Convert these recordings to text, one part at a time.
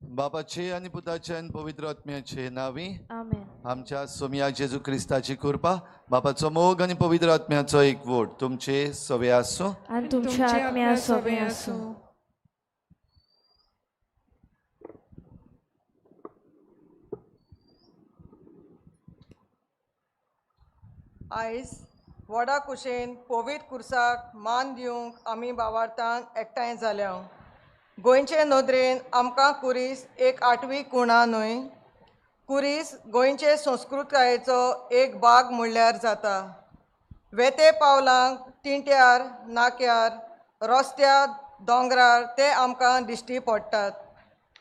बापाचे आनी पुताचे आनी पवित्र आत्म्याचे नावी आमेन. आमच्या सोमया जेजू क्रिस्ताची कृपा, बापाचो मोग आनी पवित्र आत्म्याचो एकवट तुमचे सवे आसूं. आनी तुमच्या आत्म्या सोबें आसूं. आयज व्हडा कुशेन पवित्र कुर्साक मान दिवंक आमी बावार्थान एकठांय जाल्या. गोंयचे नदरेन आमकां कुरीस एक आठवी कुणा न्हय, कुरीस गोंयचे संस्कृतायेचो एक भाग म्हणल्यार जाता. वेते पावलांक तिंट्यार, नाक्यार, रस्त्यार, दोंगरार ते आमकां दिश्टी पडटात.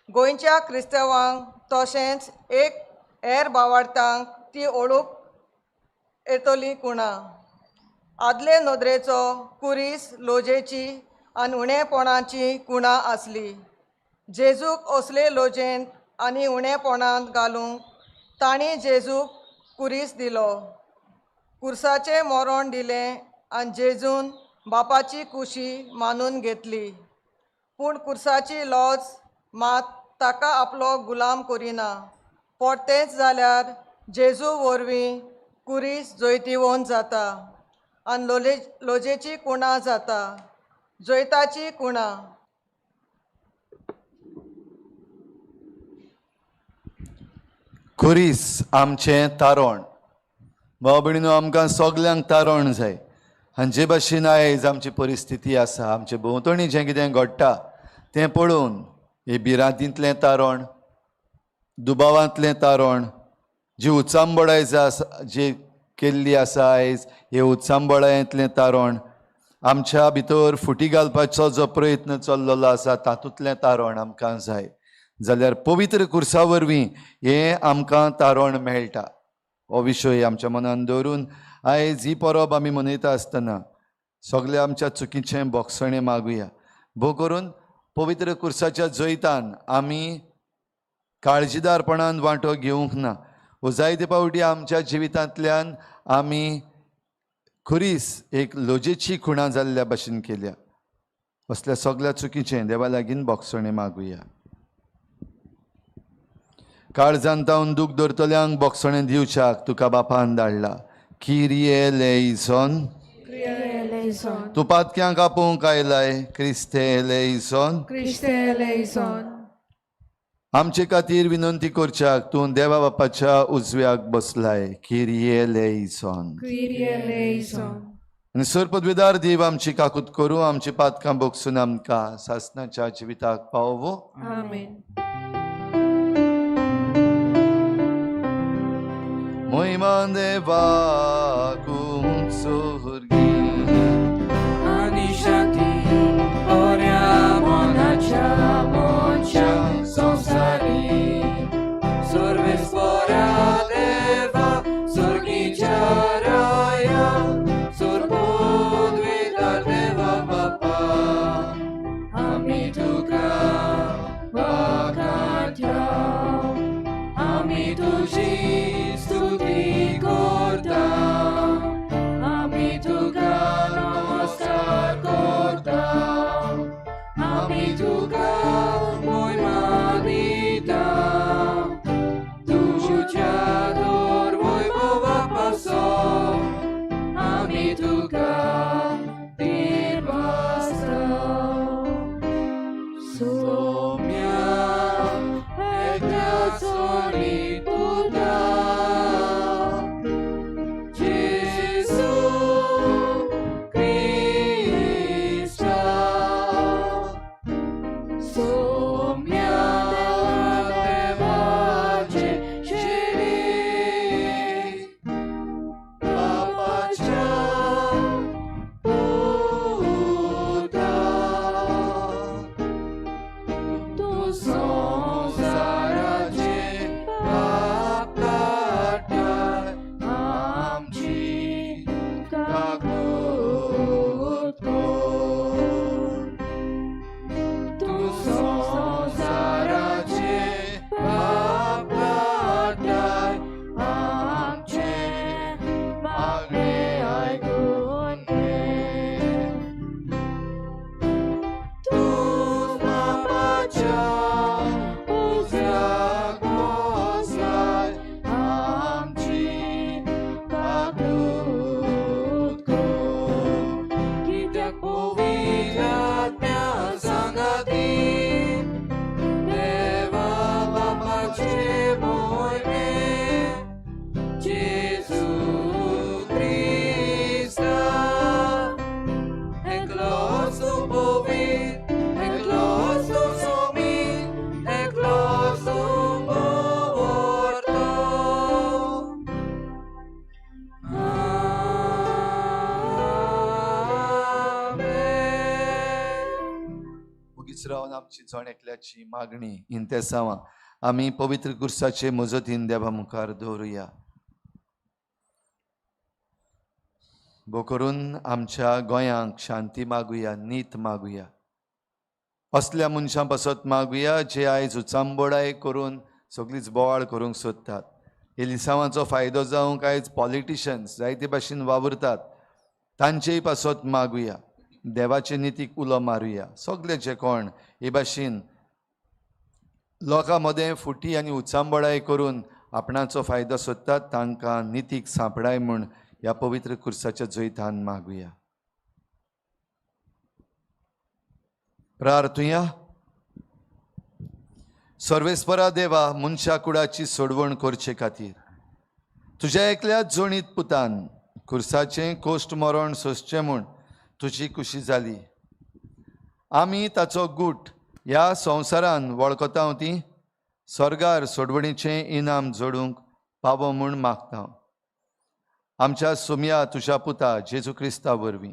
गोंयच्या क्रिस्तवांक तशेंच एक हेर बावार्थांक ती ओळख येतली कुणा. आदले नदरेचो कुरीस लोजेची आनी उणेपणाची कुणा आसली. जेजूक असले लोजेंत आनी उणेपणांत घालूंक तांणी जेजूक कुरीस दिलो. कुर्साचें मरण दिलें आनी जेजून बापाची कुशी मानून घेतली. पूण कुर्साची लॉज मात ताका आपलो गुलाम करिना. परतेंच जाल्यार जेजू वरवीं कुरीस जैतिवंत जाता आनी लोजेची कुणा जाता, जैताची कुणा. खुरीस आमचें तारण. भाव भयणीनो, आमकां सगल्यांक तारण जाय. आनी जे भाशेन आयज आमची परिस्थिती आसा, आमचे भोंवतणी जें कितें घडटा तें पळोवन हे भिरांतींतलें तारण, दुबावांतलें तारण, जी उचांबळाय आसा, जी केल्ली आसा आयज, हे उचांबळायेंतलें तारण, आमच्या भितर फुटी घालपाचो जो प्रयत्न चल्लेलो आसा तातूंतलें तारण आमकां जाय. जाल्यार पवित्र कुर्सा वरवीं हें आमकां तारण मेळटा. हो विशय आमच्या मनान दवरून आयज ही परब आमी मनयता आसतना सगळ्या आमच्या चुकीचें बोगसणें मागुया. भोव करून पवित्र कुर्साच्या जैतान आमी काळजीदारपणान वांटो घेवंक ना. वो जायते फावटी आमच्या जिवितांतल्यान आमी खुरीस एक लोजेची खुणा जाल्ल्या भाशेन केल्या. असल्या सगळ्या चुकीचें देवा लागीं बोगसणें मागुया. काळजान तावन दूख दवरतल्यांक बोगसणें दिवच्याक तुका बापान धाडला. किरिये लेयसॉन, तूं पातक्यांक आपोवंक आयलाय. क्रिस्ते लेयसॉन, क्रिस्ते eleison. आमचे खातीर विनंती करच्याक तूं देवा बापाच्या उजव्याक बसलाय. किरिये लेयसॉन. Kyrie eleison. आनी सरपदवेदार देव आमची काकूत करूं, आमची पातकां बोगसून आमकां सासणाच्या जिविताक पावो. Amen. महिमा देवाक सोर्गी आनी शांती बऱ्या मनाच्या मनशा संवसारी. सर्वेस्परा देवा सर्गीच्या राया, सर्वोद्वेदार देवा बापा, आमी तुका वाखाणता, आमी तुजी स्तुती करता, आमी तुका नमस्कार करता, आमी तुका आमची जण एकल्याची मागणी इंतेसांवां आमी पवित्र कुर्साचे मजतीन देवा मुखार दवरुया. भो करून आमच्या गोंयांक शांती मागुया, नीत मागुया. असल्या मनशां पासत मागुया जे आयज उचांबोडाय करून सगळीच बोवाळ करूंक सोदतात. एलिसांवाचो फायदो जावंक आयज पॉलिटिशन्स जायते भाशेन वावुरतात, तांचेय पासत मागुया. देवाचे नितीक उलो मारुया. सगळे जे कोण हे भाशेन लोकां मदें फुटी आनी उचांबळाय करून आपणाचो फायदो सोदतात तांकां नितीक सांपडाय म्हूण ह्या पवित्र कुर्साच्या जैतान मागुया. प्रार्थुया. सर्वेस्परा देवा, मनशा कुडाची सोडवण करचे खातीर तुज्या एकल्या जोणीत पुतान कुर्साचें कोश्ट मरण सोंसचें म्हूण तुजी खुशी जाली. आमी ताचो गूट ह्या संवसारान वळखता ती स्वर्गार सोडवणीचें इनाम जोडूंक पावो म्हूण मागता. आमच्या सोम्या तुज्या पुता जेजू क्रिस्ता वरवीं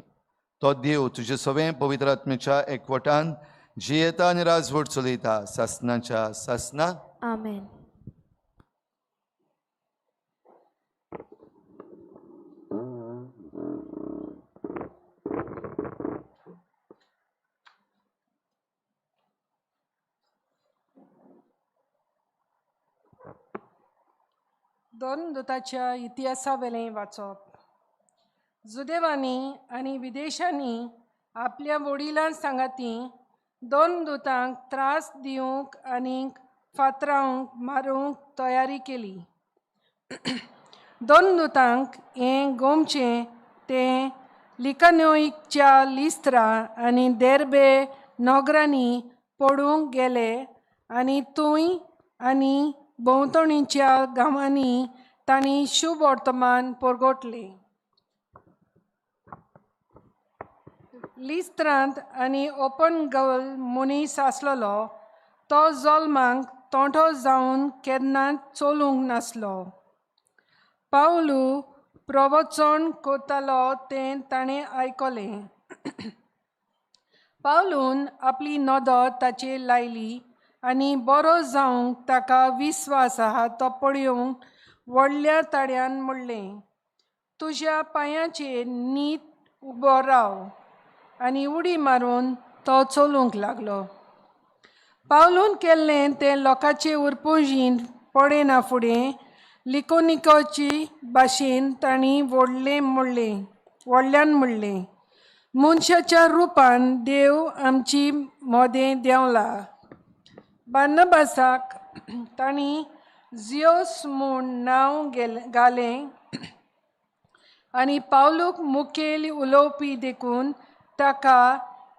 तो देव तुजे सवें पवित्र आत्मेच्या एकवटान जियेता आनी राजवट चलयता सासनाच्या सासना. आमेन. दोन दुताच्या इतिहासावेलें वाचप. जुदेवांनी आनी विदेशांनी आपल्या वडिलां सांगाती दोन दुतांक त्रास दिवंक आनी फातरावंक मारूंक तयारी केली. दोन दुतांक हें गोमचें तें लिकानोईकच्या लिस्त्रा आनी देर्बे नगरांनी पडूंक गेले आनी थंय आनी भोंवतणीच्या गांवांनी तांणी शुभ वर्तमान परगटलें. लिस्त्रांत आनी ओपन गवल मनीस आसलेलो तो जल्माक तोंडो जावन केन्नाच चलूंक नासलो. पावलू प्रवचन करतालो तें ताणें आयकलें. पावलून आपली नदर ताचेर लायली आनी बरो जावंक ताका विस्वास आहा तो पळोवंक व्हडल्या ताळ्यान म्हणलें, तुज्या पांयाचेर नीट उबो राव. आनी उडी मारून तो चलूंक लागलो. पावलून केल्लें तें लोकांचे उरपुजीन पळयना फुडें लिकोनिकोची भाशेन तांणी व्हडलें म्हणलें, व्हडल्यान म्हणलें, मनशाच्या रुपान देव आमची मदें देंवला. बार्नबासाक तांणी जियोस म्हूण नांव घालें आनी पावलूक मुखेल उलोवपी देखून ताका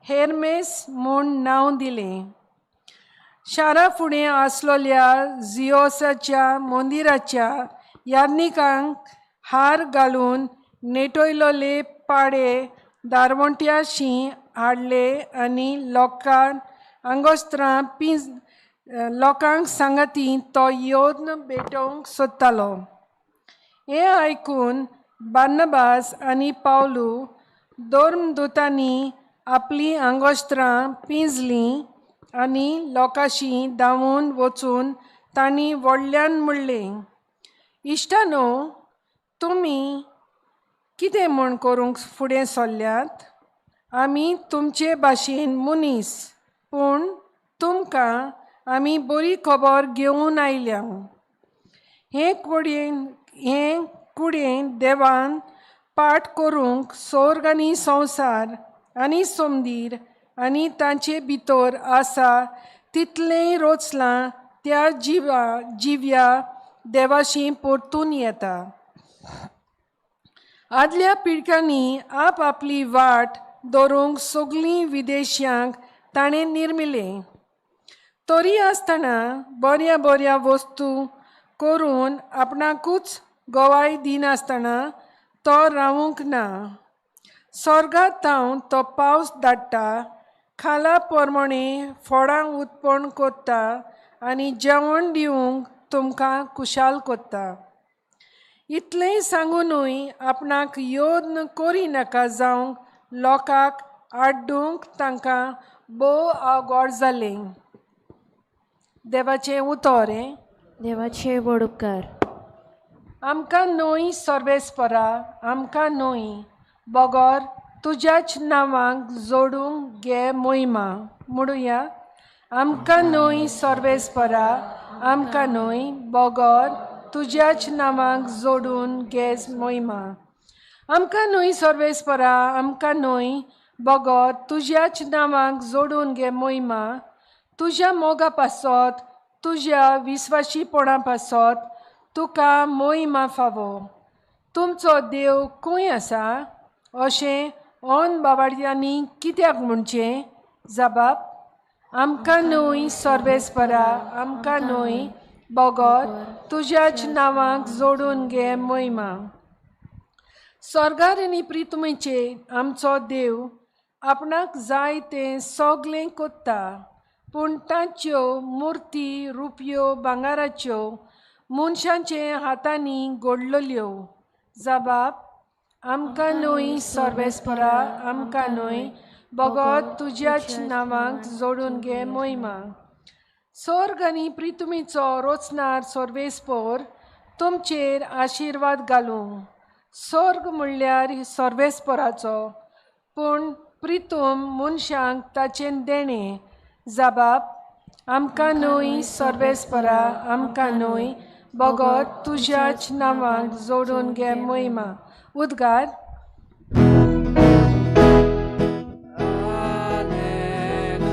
हेरमेस म्हूण नांव दिलें. शारा फुडें आसलेल्या जियोसाच्या मंदिराच्या याज्ञिकांक हार घालून नेटयलोले पाडे दारवंट्याशी हाडले आनी लोकांक आंगोस्त्रां पिंज लोकांक सांगाती तो येवन भेटोवंक सोदतालो. हें आयकून बार्नबास आनी पावलू धर्मदुतांनी आपलीं आंगोस्त्रां पिंजलीं आनी लोकांशी धांवून वचून तांणी व्हडल्यान म्हणलें, इश्टानो, तुमी कितें म्हूण करूंक फुडें सरल्यात? आमी तुमचे भाशेन मनीस, पूण तुमकां आमी बरी खबर घेवन आयल्या. हें कुडयेन देवान पाठ करूंक स्वर्ग आनी संवसार आनी सोमदीर आनी तांचे भितर आसा तितलेंय रोचलां त्या जिव्या देवाशी परतून येता. आदल्या पिळग्यांनी आप आपली वाट दवरूंक सगळीं विदेश्यांक ताणें निर्मिलें. तरी आसतना बऱ्या बऱ्या वस्तू करून आपणाकूच गवाय दिनासतना तो रावूंक ना. स्वर्गांत तो पावस धाडटा, खाला प्रमाणे फळां उत्पन्न करता आनी जेवण दिवंक तुमकां खुशाल करता. इतलेंय सांगुनूय आपणाक यत्न करिनाका जावंक लोकांक आड्डूंक तांकां भोव आवगोड जालें. देवाचें उतर हें. देवाचे व्हड उपकार. आमकां न्हय सर्वेस्परा, आमकां न्हय बगर तुज्याच नांवांक जोडूंक घे मोहिमा. म्हणुया, आमकां न्हय सर्वेस्परा, आमकां न्हय बगर तुज्याच नांवांक जोडून घे मोहिमा. आमकां न्हय सर्वेस्परा, आमकां न्हय बगर तुज्याच नांवांक जोडून घे मोहिमा. तुज्या मोगा पासत, तुज्या विस्वाशीपणा पासत तुका मोहिमा फावो. तुमचो देव खंय आसा अशें ऑन बाबाड्यांनी कित्याक म्हणचें? जबाब, आमकां न्हय सर्वेस्परा, आमकां न्हय बगर तुज्याच नांवाक जोडून घे मोहिमा. स्वर्गार आनी प्रितुमेचे आमचो देव आपणाक जाय तें सगलें कोत्ता, पूण तांच्यो मुर्ती रुपयो भांगराच्यो मनशांचे हातांनी घडलेल्यो. जबाब, आमकां न्हय सर्वेस्परा, आमकां न्हय बगर तुज्याच नांवाक जोडून घे मोहिमा. स्वर्ग आनी प्रितुमीचो रोचणार सर्वेस्पोर तुमचेर आशिर्वाद घालूं. स्वर्ग म्हणल्यार सर्वेस्पोराचो, पूण प्रितूम मनशांक ताचें देणें. जबाब, आमकां न्हय सर्वेस्परा, आमकां न्हय बगर तुज्याच नांवाक जोडून घे मोहिमा. उद्गार.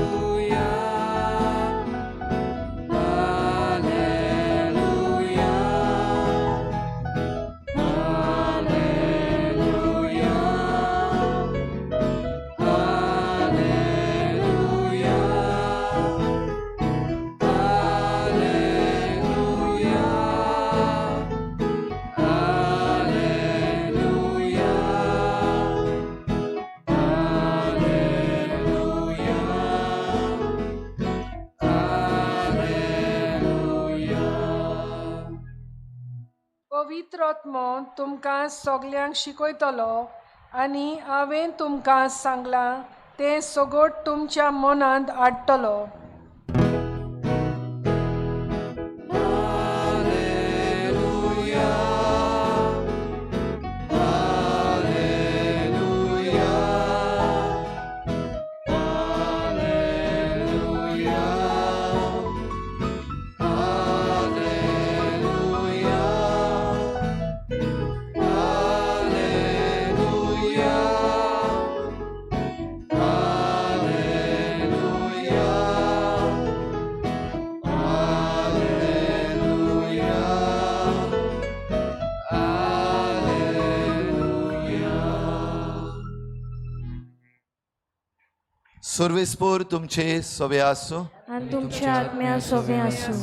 Alleluia, Alleluia, Alleluia, Alleluia, Alleluia, Alleluia. पवित्र आत्मो तुमकां सगल्यांक शिकयतलो आनी हांवें तुमकां सांगलां तें सगट तुमच्या मनांत हाडटलो. Alleluia, Alleluia, Alleluia, Alleluia, Alleluia, Alleluia, Alleluia. सर्वेस्पोर तुमचे सवे आसूं. आनी तुमच्या आत्म्या सोबें आसूं.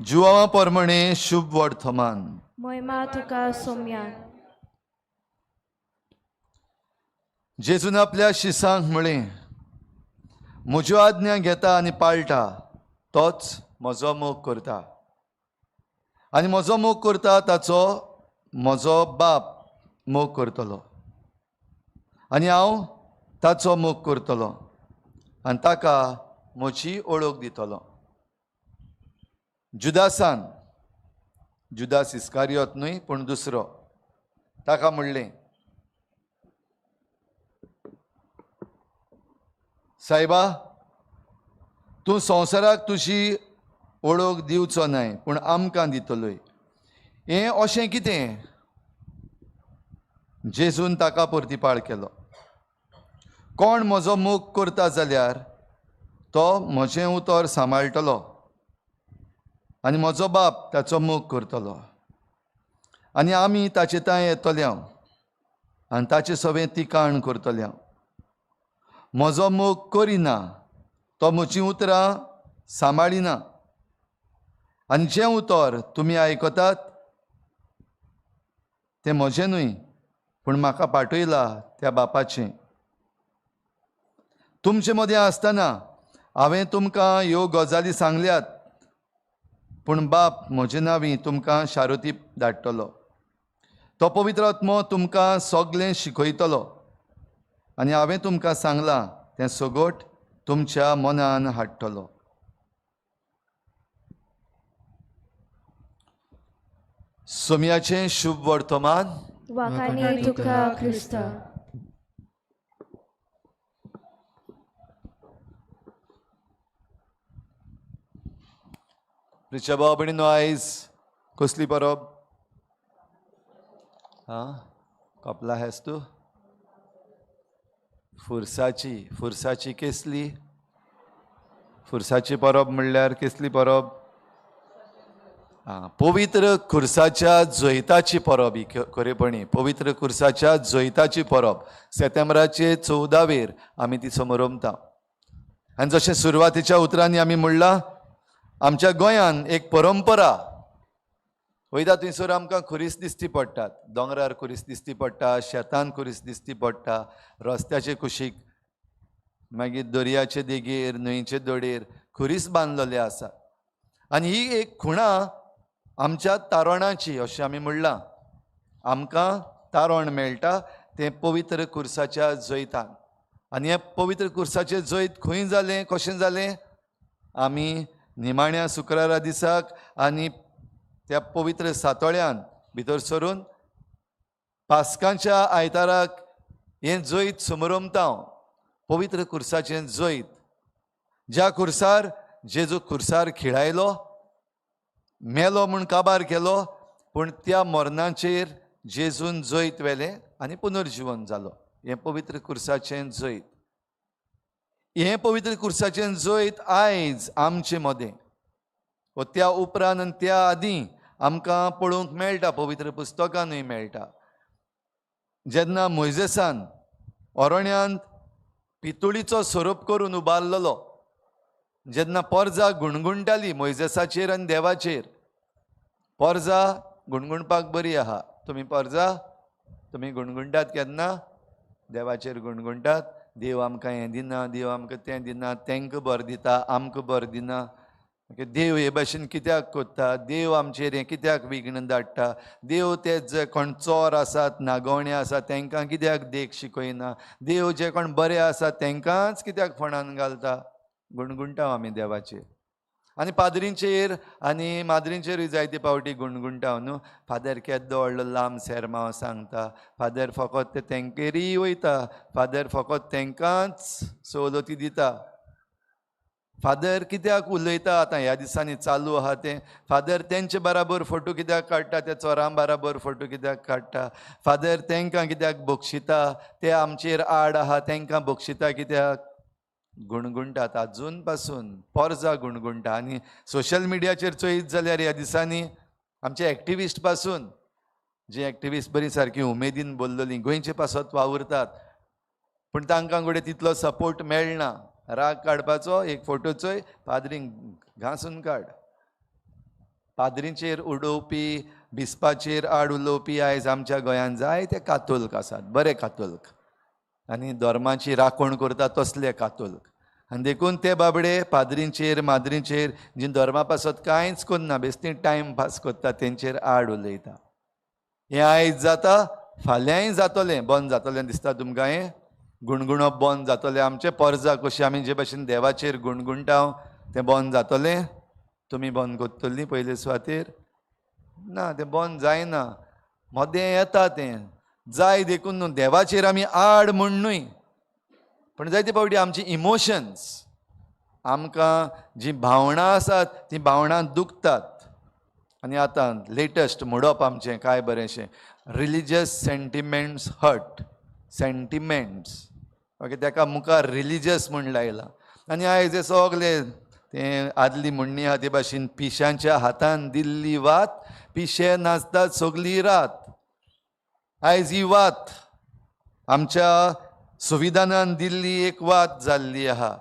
जुवावा परमणे शुभ वर्तमान. मोहिमा तुका सोम्या. जेजून आपल्या शिसांक म्हळें, म्हज्यो आज्ञा घेता आनी पाळटा तोच म्हजो मोग करता, आनी म्हजो मोग करता ताचो म्हजो बाप मोग करतलो, आनी हांव ताचो मोग करतलो आनी ताका म्हजी ओळख दितलो. जुदासान, जुदास इस्कारियोत न्हय पूण दुसरो, ताका म्हणलें, सायबा, तूं संवसाराक तुजी ओळख दिवचो न्हय पूण आमकां दितलोय, हें अशें कितें? जेजून ताका परतिपाळ केलो, कोण म्हजो मोग करता जाल्यार तो म्हजें उतर सांबाळटलो, आनी म्हजो बाप ताचो मोग करतलो, आनी आमी ताचे थंय येतले आनी ताचे सवें तिकाण करतले. म्हजो मोग करिना तो म्हजीं उतरां सांबाळिना, आनी जें उतर तुमी आयकतात तें म्हजें न्हय पूण म्हाका पाठयला त्या बापाचें. तुमचे मदें आसतना हांवें तुमकां ह्यो गजाली सांगल्यात, पूण बाप म्हजे नांवी तुमकां शारुती धाडटलो. तो पवित्र आत्मो तुमकां सगलें शिकयतलो, आनी हांवें तुमकां सांगलां तें सगट तुमच्या मनान हाडटलो. सोम्याचें शुभ वर्तमान. वाखाणी तुका क्रिस्ता. प्रिच्या भाव भयणीनो, आयज कसली परब? आं, कपला हेस तूं? फुरसाची. फुरसाची केसली? फुरसाची परब म्हणल्यार केसली परब? आं, पवित्र खुर्साच्या जैताची परब ही. खरेपणी पवित्र खुर्साच्या जैताची परब सेतेंब्राचे 14वेर आमी ती समरमता. आनी जशें सुरवातीच्या उतरांनी आमी म्हणलां, आमच्या गोंयान एक परंपरा वयता थंयसर आमकां खुरीस दिसती पडटात. दोंगरार खुरीस दिसती पडटा, शेतान खुरीस दिसती पडटा, रस्त्याचे कुशीक, मागीर दर्याचे देगेर, न्हंयचे दोडेर खुरीस बांदलेले आसा. आनी ही एक खुणा आमच्या तारणाची अशें आमी म्हणलां. आमकां तारण मेळटा तें पवित्र खुर्साच्या जैतान. आनी हें पवित्र खुर्साचें जैत खंय जालें, कशें जालें? आमी निमाण्या शुक्रारा दिसाक आनी त्या पवित्र सातोळ्यान भितर सरून पास्कांच्या आयताराक हें जैत समरमता, पवित्र खुर्साचें जैत. ज्या खुर्सार जेजू खुर्सार खिळायलो, मेलो म्हूण काबार केलो, पूण त्या मरणाचेर जेजून जैत व्हेलें आनी पुनर्जिवन जालो. हें पवित्र खुर्साचें जैत. हें पवित्र खुर्साचें जैत आयज आमचे मदें व त्या उपरांत आनी त्या आदीं आमकां पळोवंक मेळटा, पवित्र पुस्तकानूय मेळटा. जेन्ना मोयजेसान अरण्यांत पितुळीचो सोरोप करून उबारलेलो, जेन्ना पोरजा गुणगुणटाली मोयजेसाचेर आनी देवाचेर. पोरजा गुणगुणपाक बरी आहा. तुमी पोरजा, तुमी गुणगुणटात केन्ना? देवाचेर गुणगुणटात. देव आमकां हें दिना, देव आमकां तें दिना, तांकां बरें दिता, आमकां बरें दिना. देव हे भाशेन कित्याक कोत्ता? देव आमचेर हें कित्याक विघ्न धाडटा? देव ते जे कोण चोर आसात, नागवणे आसात, तांकां कित्याक देख शिकयना? देव जे कोण बरे आसात तांकांच कित्याक फोंडान घालता? गुणगुणटा आमी देवाचेर. आनी पाद्रींचेर आनी माद्रींचेरूय जायते पावटी गुणगुणटा न्हू. फादर केदो व्हडलो लांब सेरमांव सांगता, फादर फकत ते तेंकेरूय वयता, फादर फकत तेंकांच सवलती दिता. फादर कित्याक उलयता आतां ह्या दिसांनी चालू आहा तें? फादर तेंचे बराबर फोटो कित्याक काडटा, त्या चोरां बराबर फोटो कित्याक काडटा? फादर तेंकां कित्याक बक्षिता, ते आमचेर आड आहा तेंकां बक्षिता कित्याक? गुणगुणटात आजून पासून पोरजा गुणगुणटा. आनी सोशल मिडियाचेर चोयत जाल्यार ह्या दिसांनी आमचे एक्टिविस्ट पासून, जी एक्टिविस्ट बरी सारकी उमेदीन बोल्लोली गोंयचे पासत वावुरतात, पूण तांकां घडये तितलो सपोर्ट मेळना. राग काडपाचो एक फोटो चोय, पाद्रींक घांसून काड. पाद्रींचेर उडोवपी, बिस्पाचेर आड उलोवपी आयज आमच्या गोंयांत जायते कातोल्क आसात, बरे कातोल्क, आनी धर्माची राखण करता तसले कातोल्क. आनी देखून ते बाबडे पाद्रींचेर माद्रींचेर जी धर्मा पासत कांयच करना, बेश्टी टायम पास करता, तेंचेर आड उलयता. हें आयज जाता, फाल्यांय जातलें. बंद जातलें दिसता तुमकां? हें गुणगुणप बंद जातलें आमचें? पोरजा कशी आमी जे भाशेन देवाचेर गुणगुणटा तें बंद जातलें? तुमी बंद करतलीं पयले सुवातेर? ना, तें बंद जायना. मदें येता तें जाय देखून न्हू देवाचेर आमी आड म्हूण न्हय, पूण जायते फावटी आमची इमोशन्स, आमकां जीं भावनां आसात तीं भावनां दुखतात. आनी आतां लेटस्ट म्हणप आमचें काय बरेंशें, religious sentiments hurt. Sentiments, okay, ताका मुखार रिलीजियस म्हूण लायलां. आनी आयज हे सगले तें आदली म्हणणी आहा ते भाशेन, पिशांच्या हातान दिल्ली वात, पिशे नाचतात सगली रात. आयज ही वात आमच्या संविधानान दिल्ली एक वात जाल्ली आहा.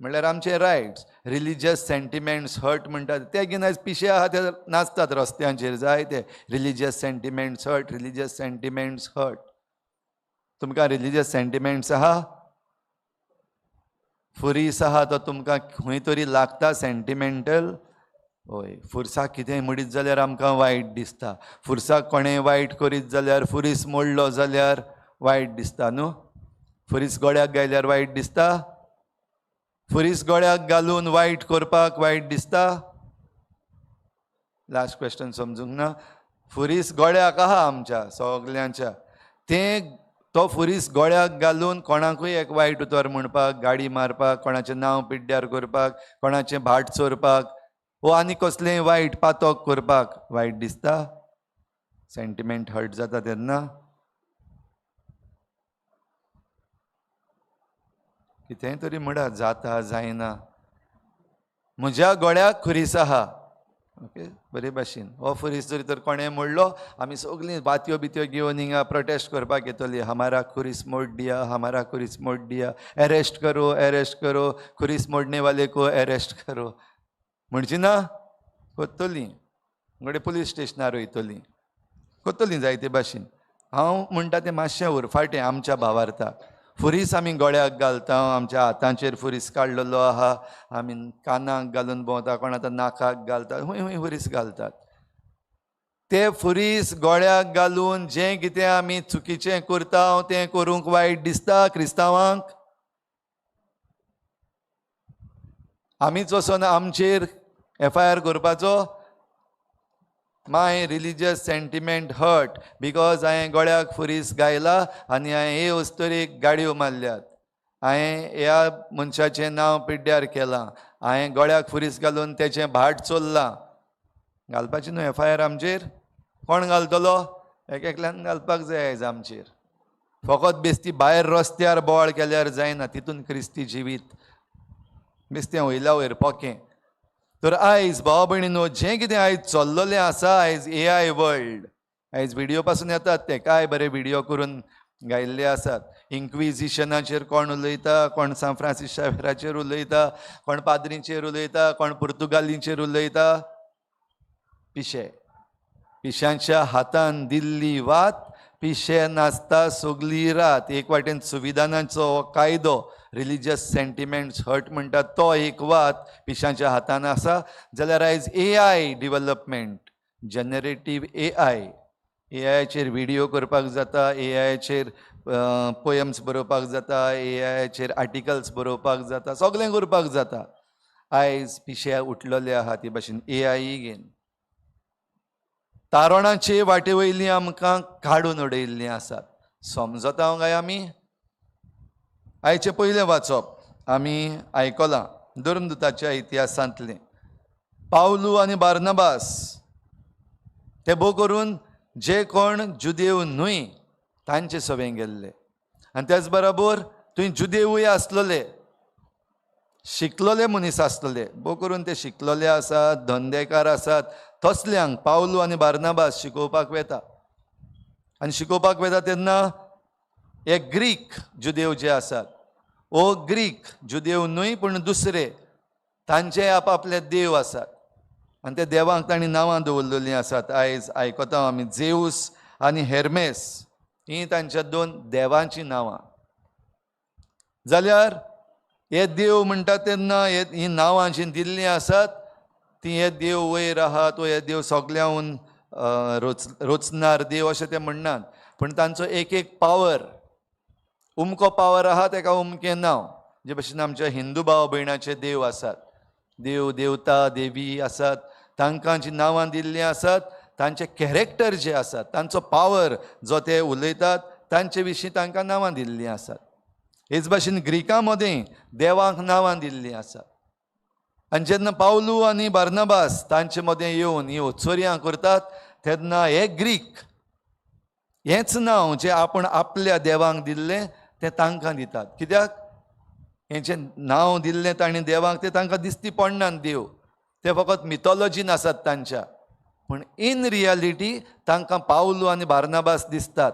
म्हणल्यार आमचे रायट्स, रिलीजियस सेंटिमेंट्स हर्ट म्हणटात ते घेवन आयज पिशे आहा ते नाचतात रस्त्यांचेर जायते. Religious sentiments hurt, religious sentiments hurt. तुमकां रिलीजियस सेंटिमेंट्स आहा? फुरीस आहा तो तुमकां खंय तरी लागता सेंटिमेंटल? हय, फुरसाक कितेंय म्हणीत जाल्यार आमकां वायट दिसता. फुरसाक कोणें वायट करीत जाल्यार, फुरीस मोडलो जाल्यार वायट दिसता न्हू. फुरीस गोड्याक गायल्यार वायट दिसता? फुरीस गळ्याक घालून वायट करपाक वायट दिसता? लास्ट क्वेश्चन समजूंक ना. फुरीस गळ्याक आहा आमच्या सगल्यांच्या, तें तो फुरीस गळ्याक घालून कोणाकूय एक वायट उतर म्हणपाक, गाडी मारपाक, कोणाचें नांव पिड्ड्यार करपाक, कोणाचें भाट चोरपाक वो आनी कसलेंय वायट पातक करपाक वायट दिसता? सेंटिमेंट हर्ट जाता तेन्ना? कितेंय तरी म्हणा, जाता जायना. म्हज्या गळ्याक खुरीस आहा, ओके बरे भाशेन हो खुरीस जरी तर कोणें मोडलो, आमी सगळीं बातयो बितयो घेवन हिंगा प्रोटेस्ट करपाक येतली, हमारा खुरीस मोड दिया, हमारा खुरीस मोड दिया, अरेस्ट करो, अरेस्ट करो, खुरीस मोडणे वाले को अरेस्ट करो म्हणची ना? कोत्तली घडये पुलीस स्टेशनार वयतली, कोत्तली जायते भाशेन. हांव म्हणटा तें मातशें उरफाटें आमच्या भावार्थाक. फुरीस आमी गळ्याक घालता, आमच्या हातांचेर फुरीस काडलेलो आहा, आमी कानाक घालून भोंवता, कोण आतां नाकाक घालता, हुंय हुंय फुरीस घालतात. ते फुरीस गळ्याक घालून जें कितें आमी चुकीचें करता तें करूंक वायट दिसता क्रिस्तांवांक? आमीच वचोन आमचेर एफआयआर करपाचो? My religious sentiment hurt because हांवें गळ्याक फुरीस गायला आनी हांवें हे अस्तुरेक गाडयो मारल्यात, हांवें ह्या मनशाचें नांव पिड्ड्यार केलां, हांवें गळ्याक फुरीस घालून तेचें भाट चोरलां. घालपाचें न्हू एफआयआर आमचेर? कोण घालतलो? एक एकल्यान घालपाक जाय आयज आमचेर. फकत बेस्ती भायर रस्त्यार बोवाळ केल्यार जायना, तितून क्रिस्ती जिवीत बेस्तें वयल्या वयर पोकें. तर आयज भाव भयणीनो, जें कितें आयज चल्ललें आसा, आयज एआय वर्ल्ड, आयज व्हिडियो पासून येतात ते काय बरे व्हिडियो करून गायिल्ले आसात. इन्क्विजिशनाचेर कोण उलयता, कोण सान फ्रांसीस शावेराचेर उलयता, कोण पाद्रींचेर उलयता, कोण पुर्तुगालींचेर उलयता. पिशे, पिशांच्या हातान दिल्ली वात, पिशे नाचता सगली रात. एक वाटेन संविधानाचो कायदो रिलीजियस सेंटिमेंट्स हर्ट म्हणटा तो एक वात पिशांच्या हातान आसा. जाल्यार आयज एआय डिवलपमेंट, जनरेटीव एआय, एआयचेर व्हिडियो करपाक जाता, एआयचेर पोयम्स बरोवपाक जाता, एआयचेर आर्टिकल्स बरोवपाक जाता, सगळें करपाक जाता. आयज पिशे उठलेले आहा ते भाशेन एआय घेन तारणाचे वाटे वयली आमकां काडून उडयल्लीं आसात. समजता काय आमी? आयचें पयलें वाचप आमी आयकलां धर्मदूताच्या इतिहासांतलें. पावलू आनी बार्नबास ते भोव करून जे कोण जुदेव न्हय तांचे सवें गेल्ले, आनी त्याच बरोबर थंय जुदेवूय आसलेले, शिकलोले मनीस आसलेले, भोव करून ते शिकलोले आसात, धंदेकार आसात, तसल्यांक पावलू आनी बार्नबास शिकोवपाक वेता. आनी शिकोवपाक वेता तेन्ना एक ग्रीक जुदेव जे आसात, ओ ग्रीक जुदेव न्हय पूण दुसरे, तांचे आपआपले देव आसात आनी त्या देवांक तांणी नांवां दवरलेलीं आसात. आयज आयकता आमी जेऊस आनी हेर्मेस हीं तांच्या दोन देवांचीं नांवां. जाल्यार हे देव म्हणटा तेन्ना हीं नांवां जीं दिल्लीं आसात ती हे देव वयर आहा, तो हे देव सगळ्याहून रोचणार देव अशें ते म्हणनात, पूण तांचो एक एक पावर, उमको पावर आहा तेका उमकें नांव. जे भशेन आमच्या हिंदू भाव भयणाचे देव आसात, देव देवता देवी आसात, तांकां जीं नांवां दिल्लीं आसात तांचे कॅरेक्टर जे आसात, तांचो पावर जो ते उलयतात तांचे विशीं तांकां नांवां दिल्लीं आसात. हेच भाशेन ग्रिकां मदें देवांक नांवां दिल्लीं आसात. आनी जेन्ना पावलू आनी बार्नबास तांचे मदें येवन हीं ओचोरयां करतात तेन्ना हे ग्रीक हेंच नांव जें आपूण आपल्या देवांक दिल्लें तें तांकां दितात. कित्याक? हें जें नांव दिल्लें तांणी देवांक तें तांकां दिसती पडनात देव, ते फकत मिथोलॉजीन आसात तांच्या, पूण इन रियालिटी तांकां पावलू आनी बार्नबास दिसतात,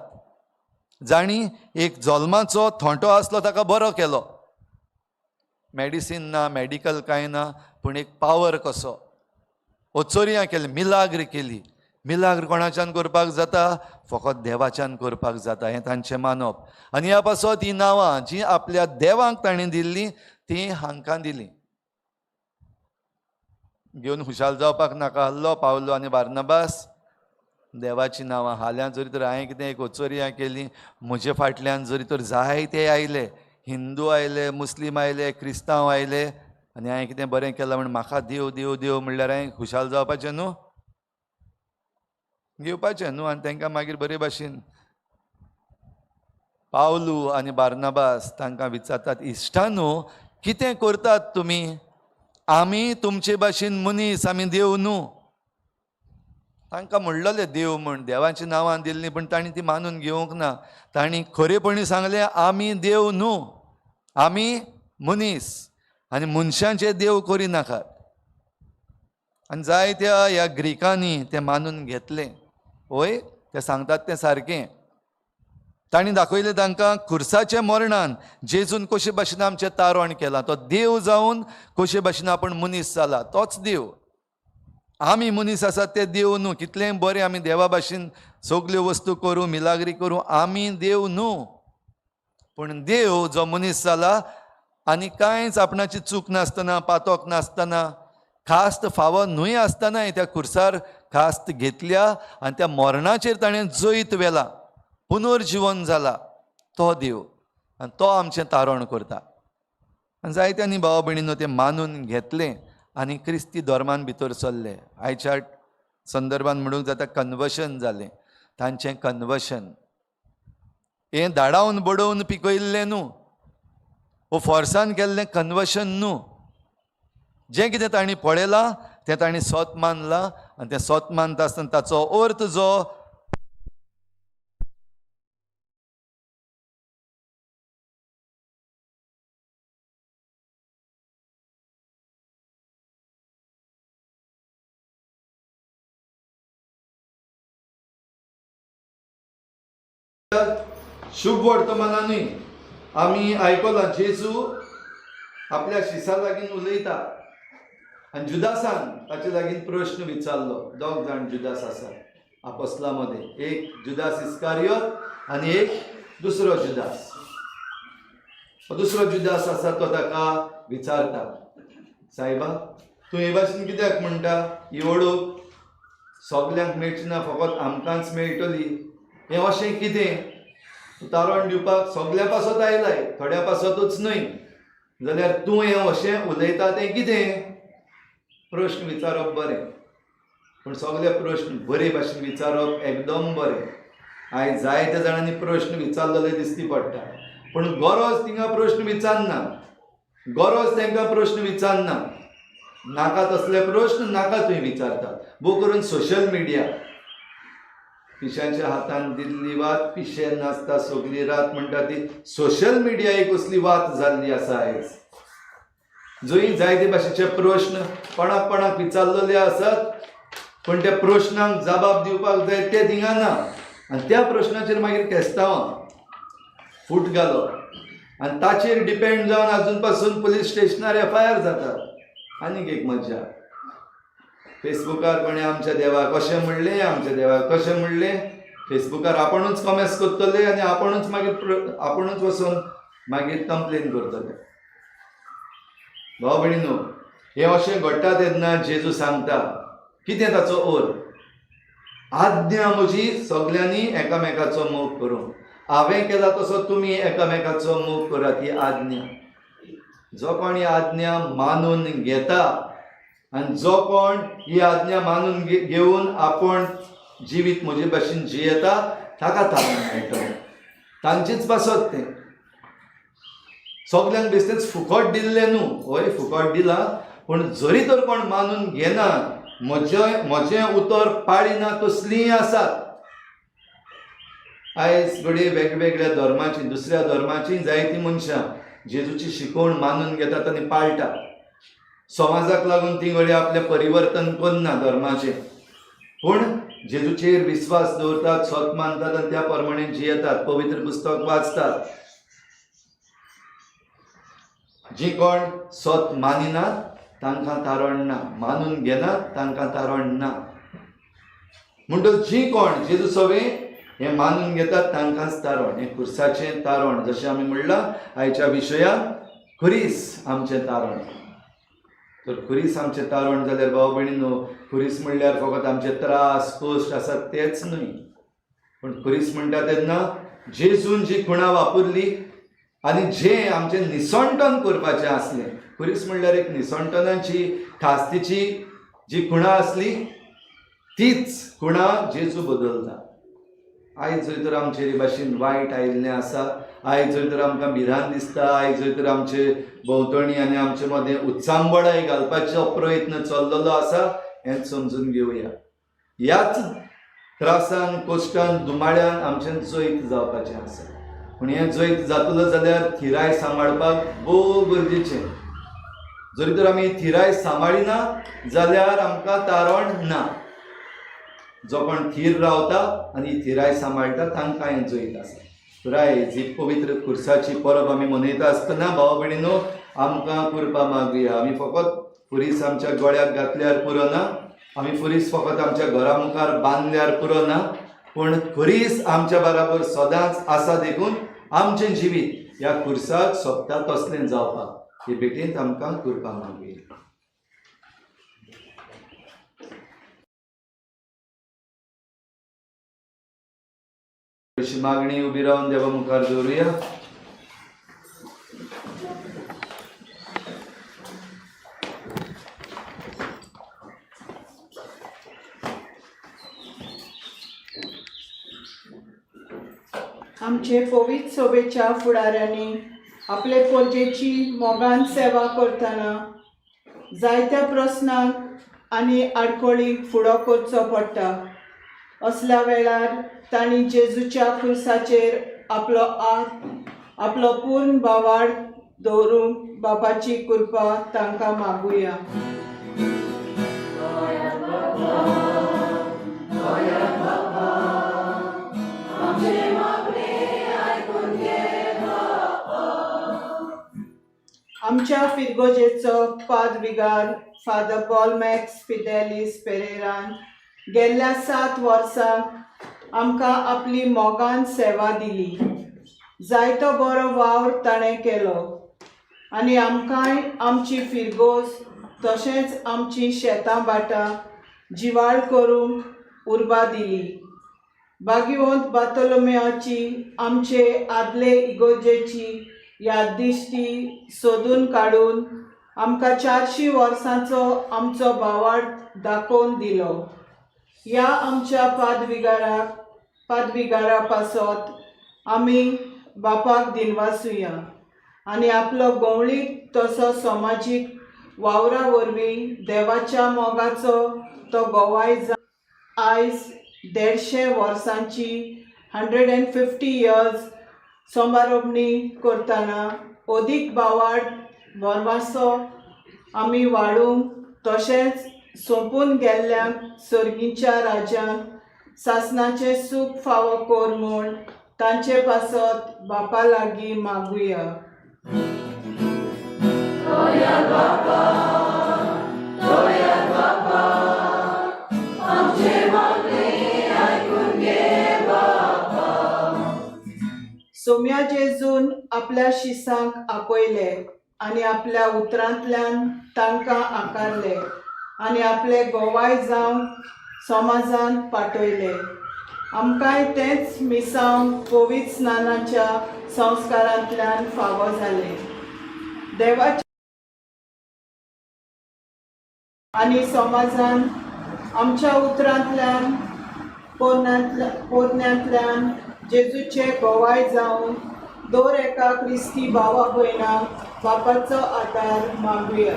जांणी एक जल्माचो थोंटो आसलो ताका बरो केलो. मेडिसीन ना, मेडिकल कांय ना, पूण एक पावर कसो ओचोरयां केली, मिलाग्र केली. मिलाग्र कोणाच्यान करपाक जाता? फकत देवाच्यान करपाक जाता, हें तांचें मानप. आनी ह्या पासत हीं नांवां जीं आपल्या देवांक तांणी दिल्लीं तीं हांकां दिलीं. घेवन खुशाल जावपाक नाका आहलो पावलो आनी बार्नबास देवाचीं नांवां. हाल्यां जरी तर हांवें कितें एक ओचोरयां केली, म्हजे फाटल्यान जरी तर जायते आयले, हिंदू आयले, मुस्लीम आयले, क्रिस्तांव आयले आनी हांवें कितें बरें केलां म्हण म्हाका देव देव देव म्हणल्यार हांवें खुशाल जावपाचें न्हू, घेवपाचें न्हू. आनी तांकां मागीर बरे भाशेन पावलू आनी बार्नाबास तांकां विचारतात, इश्टानू कितें करतात तुमी? आमी तुमचे भाशेन मनीस, आमी देव न्हू. तांकां म्हणलेलें देव म्हण, देवाची नांवां दिल्लीं, पूण तांणी ती मानून घेवंक ना. तांणी खरेपणी सांगलें, आमी देव न्हू, आमी मनीस आनी मनशांचे देव करिनाकात. आनी जायत्या ह्या ग्रिकांनी तें मानून घेतलें. वय ते सांगतात तें सारकें. तांणी दाखयलें तांकां खुर्साच्या मरणान जेजून कशे भाशेन आमचें तारण केलां, तो देव जावन कशे भाशेन आपूण मनीस जाला, तोच देव. आमी मनीस आसात ते देव न्हू. कितलेंय बरें आमी देवा भाशेन सगल्यो वस्तू करूं, मिलाग्री करूं, आमी देव न्हू. पूण देव जो मनीस जाला आनी कांयच आपणाची चूक नासतना, पातोक नासतना, खास्त फावो न्हय आसतनाय त्या खुर्सार खास्त घेतल्या आनी त्या मरणाचेर ताणें जैत व्हेला, पुनर्जिवन जाला, तो देव. आनी तो आमचें तारण करता. आनी जायत्यांनी भावा भयणीनो तें मानून घेतलें आनी क्रिस्ती धर्मान भितर सरले. आयच्या संदर्भान म्हणूंक जाता कन्वर्शन जालें तांचें. कन्वर्शन हें धाडावन बडोवन पिकयल्लें न्हू, वो फोर्सान केल्लें कन्वर्शन न्हू. जें कितें तांणी पळयलां तें तांणी सोत मानलां आनी तें सोत मानता आसतना ताचो अर्थ जो शुभ वर्तमानानूय आमी आयकलां, जेजू आपल्या शिसा लागीं उलयता आनी जुदासान ताचे लागीं प्रश्न विचारलो. दोग जाण जुदास आसा आपोस्ला मदें, एक जुदास इस्कारियोत आनी एक दुसरो जुदास. दुसरो जुदास आसा तो ताका विचारता, सायबा तूं हे भाशेन कित्याक म्हणटा, ही वळख सगल्यांक मेळची ना, फकत आमकांच मेळटली, हें अशें कितें? तूं तारण दिवपाक सगल्या पासत आयलाय, थोड्या पासतूच न्हय, जाल्यार तूं हें अशें उलयता तें कितें? प्रश्न विचारप बरें, पूण सगले प्रश्न बरे भाशेन विचारप एकदम बरें. आयज जायत्या जाणांनी प्रश्न विचारलेले दिसती पडटा, पूण गरज थिंगा प्रश्न विचारना, गरज तांकां प्रश्न विचारना. नाका तसले प्रश्न नाका तुवें विचारता. भोव करून सोशल मिडिया, पिशांच्या हातान दिल्ली वात पिशे नाचता सगली रात म्हणटा ती सोशल मिडिया एक असली वात जाल्ली आसा आयज, जंय जायते भाशेचे प्रश्न कोणाक कोणाक विचारलेले आसात, पूण त्या प्रश्नांक जबाब दिवपाक जाय ते थिंगा ना. आनी त्या प्रश्नाचेर मागीर केस्तांवां फूट घालप आनी ताचेर डिपेंड जावन आजून पासून पुलीस स्टेशनार एफआयआर जातात. आनीक एक मज्जा, फेसबुकार कोणें आमच्या देवाक कशें म्हणलें, आमच्या देवाक कशें म्हणलें, फेसबुकार आपुणूच कॉमेंट्स करतले आनी आपुणूच मागीर आपुणूच वचून मागीर कंप्लेन करतले. भाव भयणीनो, हें अशें घडटा तेन्ना जेजू सांगता कितें ताचो अर्थ, आज्ञा म्हजी सगल्यांनी एकामेकाचो मोग करूंक, हांवें केला तसो तुमी एकामेकाचो मोग करात, ही आज्ञा. जो कोण ही आज्ञा मानून घेता आनी जो कोण ही आज्ञा मानून घेवन आपूण जिवीत म्हजे भाशेन जियेता ताका तारण मेळटलें. तांचेच पासत तें सगल्यांक बेश्टेंच फुकट दिल्लें न्हू, हय फुकट दिलां, पूण जरी तर कोण मानून घेना, म्हजें उतर पाळिना तसलींय आसात. आयज घडये वेगवेगळ्या धर्माची, दुसऱ्या धर्माची जायतीं मनशां जेजूची शिकवण मानून घेतात आनी पाळटात. समाजाक लागून ती घडये आपलें परिवर्तन करना धर्माचें, पूण जेजूचेर विस्वास दवरतात, सत मानतात आनी त्या प्रमाणे जियेतात, पवित्र पुस्तक वाचतात. जी कोण सत मानिनात तांकां तारण ना, मानून घेनात तांकां तारण ना. म्हणटच जी कोण जेजू सवे हें मानून घेतात तांकांच तारण, हें खुर्साचें तारण. जशें आमी म्हणलां आयच्या विशयांत, खुरीस आमचें तारण. तर खुरीस आमचें तारण जाल्यार भाव भयणीनो, खुरीस म्हणल्यार फकत आमचे त्रास कश्ट आसात तेच न्हय, पूण खुरीस म्हणटा तेन्ना जेजून जी खुणा वापरली आनी जें आमचें निसणटन करपाचें आसलें, खुरीस म्हणल्यार एक निसणटनाची खास्तीची जी खुणा आसली तीच खुणा जेजू बदलता. आयज जर तर आमचे भाशेन वायट आयिल्लें आसा, आयज जर तर आमकां भिरांत दिसता, आयज जर तर आमचे भोंवतणी आनी आमचे मदें उत्सांबळाय घालपाचो प्रयत्न चल्लेलो आसा, हें समजून घेवया. ह्याच त्रासान, कश्टान, दुमाळ्यान आमचें जैत जावपाचें आसा. पूण हें जैत जातलो जाल्यार थिराय सांबाळपाक भोव गरजेचें. जरी तर आमी थिराय सांबाळिना जाल्यार आमकां तारण ना. जो कोण थीर रावता आनी थिराय सांबाळटा तांकां हें जैत आसा. तर आयज ही पवित्र खुर्साची परब आमी मनयता आसतना भाव भयणीनो आमकां कृपा मागुया. आमी फकत खुरीस आमच्या गळ्याक घातल्यार पुरो ना, आमी खुरीस फकत आमच्या घरा मुखार बांदल्यार पुरो ना, पूण खुरीस आमच्या बराबर सदांच आसा. देखून आमचें जिवीत ह्या खुर्साक सोबता तसलें जावपाक ही भेटेंत आमकां कृपा मागुया. अशी मागणी उबी रावन देवा मुखार दवरुया. आमचे पवित्र सभेच्या फुडाऱ्यांनी आपले परजेची मोगान सेवा करतना जायत्या प्रस्नांक आनी आडखळींक फुडो करचो पडटा. असल्या वेळार तांणी जेजूच्या खुर्साचेर आपलो आत आपलो पूर्ण भावार्थ दवरूंक बापाची कृपा तांकां मागुया. आमच्या फिरगोजेचो पादविगार फादर पॉल मॅक्स फिदेलीस पेरेरान गेल्ल्या 7 वर्सांक आमकां आपली मोगान सेवा दिली. जायतो बरो वावर ताणें केलो आनी आमकांय आमची फिरगोज तशेंच आमची शेतां भाटां जिवाळ करूंक उर्बा दिली. बागिवंत बातोलोम्याची आमचे आदले इगोर्जेची याददिश्टी सोदून काडून आमकां 400 वर्सांचो आमचो भावार्थ दाखोवन दिलो. ह्या आमच्या पादविगारा पासत आमी बापाक दिनवासुया आनी आपलो गवळीक तसो समाजीक वावरा वरवीं देवाच्या मोगाचो तो गोवाय आयज 150 वर्सांची 150 इयर्स समारोपणी करतना अदीक भावार्थ भरवासो आमी वाडूंक तशेंच सोंपून गेल्ल्यांक सर्गीच्या राज्यांत सासणाचें सूख फावो कर म्हूण तांचे पासत बापा लागीं मागुया. सोम्या जेजून आपल्या शिसांक आपयले आनी आपल्या उतरांतल्यान तांकां आकारले आनी आपले गोवाय जावन समाजांत पाठयले. आमकांय तेंच मिसांव पवित्र स्नानाच्या संस्कारांतल्यान फावो जालें. देवाच्या आनी समाजान आमच्या उतरांतल्यान पोरण्यांतल्यान जेजूचे गोवाय जावन दर एका क्रिस्ती भावा भयणाक बापाचो आदार मागुया.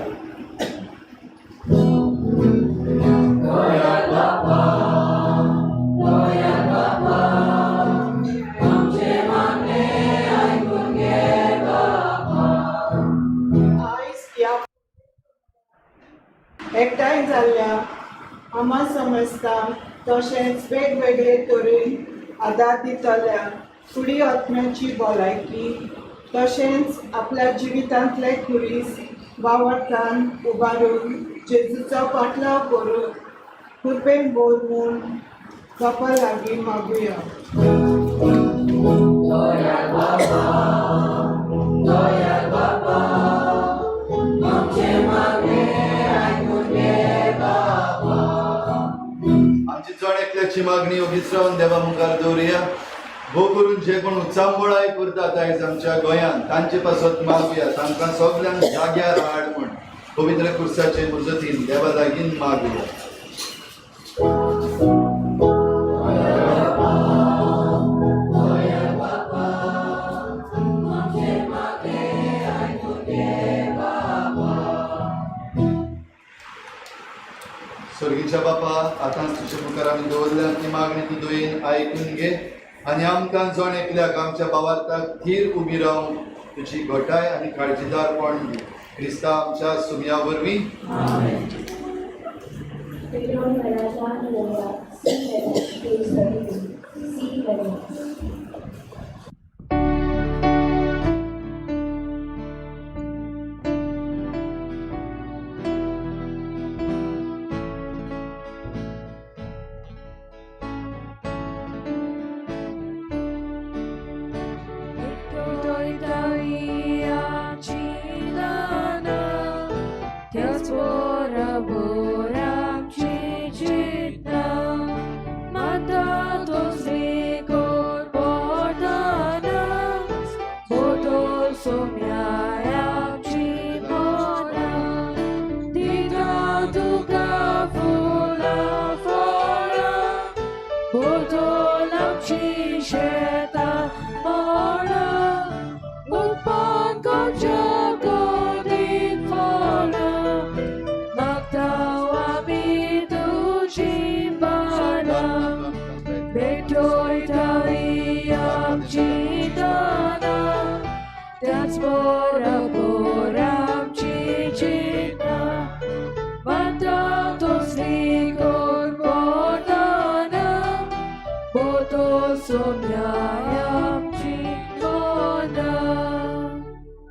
आयज ह्या एकठांय जाल्ल्या आमा समजतांक तशेंच वेगवेगळे तरेन आदार दितल्या फुडी आत्म्याची भलायकी तशेंच आपल्या जिवितांतले खुरीस वावरतान उबारून जेजूचो पाटलाव करून कृपेन बोर म्हूण बापा लागीं मागुया. आमची जण एकल्याची मागणी ओगीच रावन देवा मुखार दवरुया. भोव करून जे कोण उचांबळाय करतात आयज आमच्या गोंयांत तांचे पासत मागुया, तांकां सगल्यांक जाग्यार हाड म्हूण पवित्र खुर्साचे मुजतीन देवा लागीं मागुया. स्वर्गीच्या बापा, आतांच तुज्या मुखार आमी दवरल्या ती मागणी तूं दयेन आयकून घे आनी आमकां जण एकल्याक आमच्या भावार्थाक थीर उबी रावंक तुजी घटाय आनी काळजीदारपण दी. क्रिस्ता आमच्या सुमया वरवीं.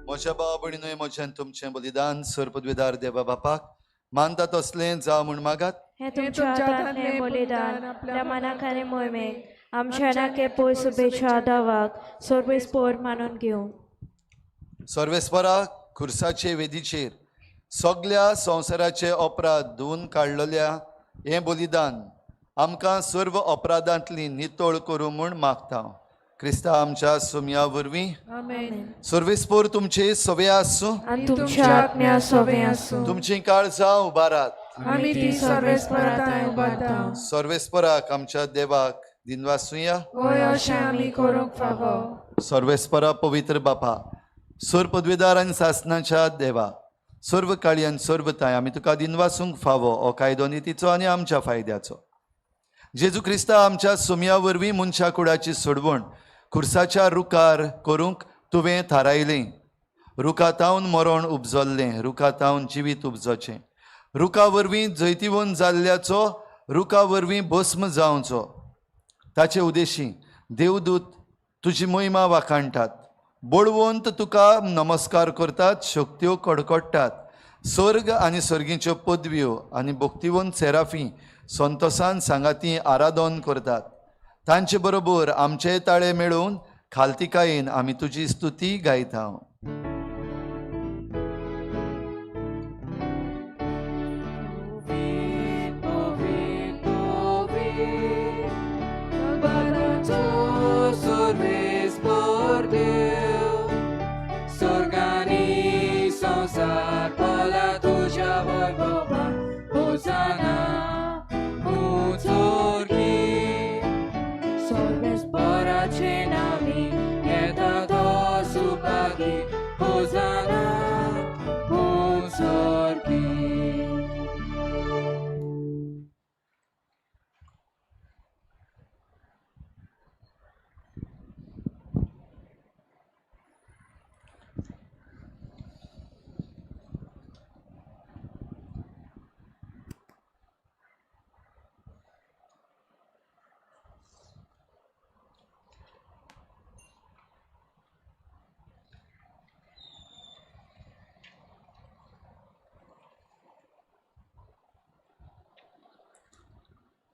म्हज्या भाव भयणीनूय म्हज्यान तुमचें बलिदान सर्पद्विदार देवा बापाक मानता तसलें जावं म्हूण मागात. हें तुमच्या हातांतलें बलिदान आपल्या मनाक आनी मोहिमेक आमच्या नाके पय शुभेच्छा दावाक सर्वेस्पोर मानून घेवं. सर्वेस्परा खुर्साचे वेदीचेर सगल्या संवसाराचे अपराध धुवन काडलेल्या हें बलिदान आमकां सर्व अपराधांतली नितळ करूं म्हूण मागता. क्रिस्ता आमच्या सुमया वरवीं. सर्वेस्पोर तुमचे सवे आसूं आनी तुमच्या आत्म्या सोवे आसूं. तुमची काळजां उबारात. आमी ती सर्वेस्पराताय उबारता. सर्वेस्पराक आमच्या देवाक दिनवासुया. होय, अशें आमी करूंक फावो. सर्वेस्परा पवित्र बापा, सर्व पदवेदार आनी सासनाच्या देवा, सर्व काळी आनी सर्व ताय आमी तुका दिनवासूंक फावो हो कायदो नितीचो आनी आमच्या फायद्याचो. जेजू क्रिस्ता आमच्या सुमया वरवीं मनशा कुडाची सोडवण खुर्साच्या रुखार करूंक तुवें थारायलें. रुखा तावन मरण उपजल्लें, रुखा तावन जिवीत उपजचें, रुखा वरवीं जैतिवंत जाल्ल्याचो, रुखा वरवीं भस्म जावचो. ताचे उदेशी देवदूत तुजी महिमा वाखाणटात, बळवंत तुका नमस्कार करतात, शक्त्यो कडकडटात. स्वर्ग आनी सर्गीच्यो पदव्यो आनी भक्तिवंत सेराफी संतोसान सांगाती आराधन करतात. तांचे बरोबर आमचे ताळे मेळून खालतिकायेन आमी तुजी स्तुती गायता.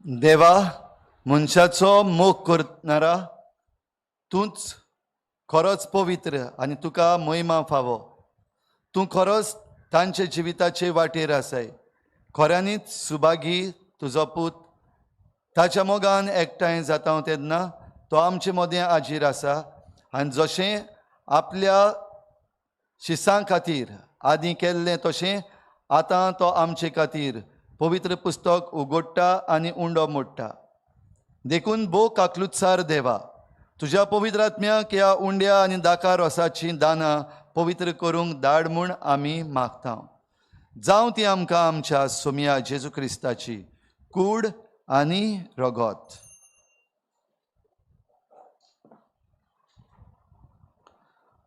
देवा, मनशाचो मोग करणारा तूंच खरोच पवित्र आनी तुका महिमा फावो. तूं खरोच तांचे जिविताचे वाटेर आसाय. खऱ्यांनीच सुभागी तुजो पूत ताच्या मोगान एकठांय जाता तेन्ना तो आमचे मदें आजीर आसा आनी जशें आपल्या शिसां खातीर आदीं केल्लें तशें आतां तो आमचे खातीर पवित्र पुस्तक उगडटा आनी उंडो मोडटा. देखून भोव काकलुत्सार देवा, तुज्या पवित्र आत्म्याक ह्या उंड्या आनी दाका रोसाचीं दानां पवित्र करूंक धाड म्हूण आमी मागता. जावं ती आमकां आमच्या सोमया जेजू क्रिस्ताची कूड आनी रगत.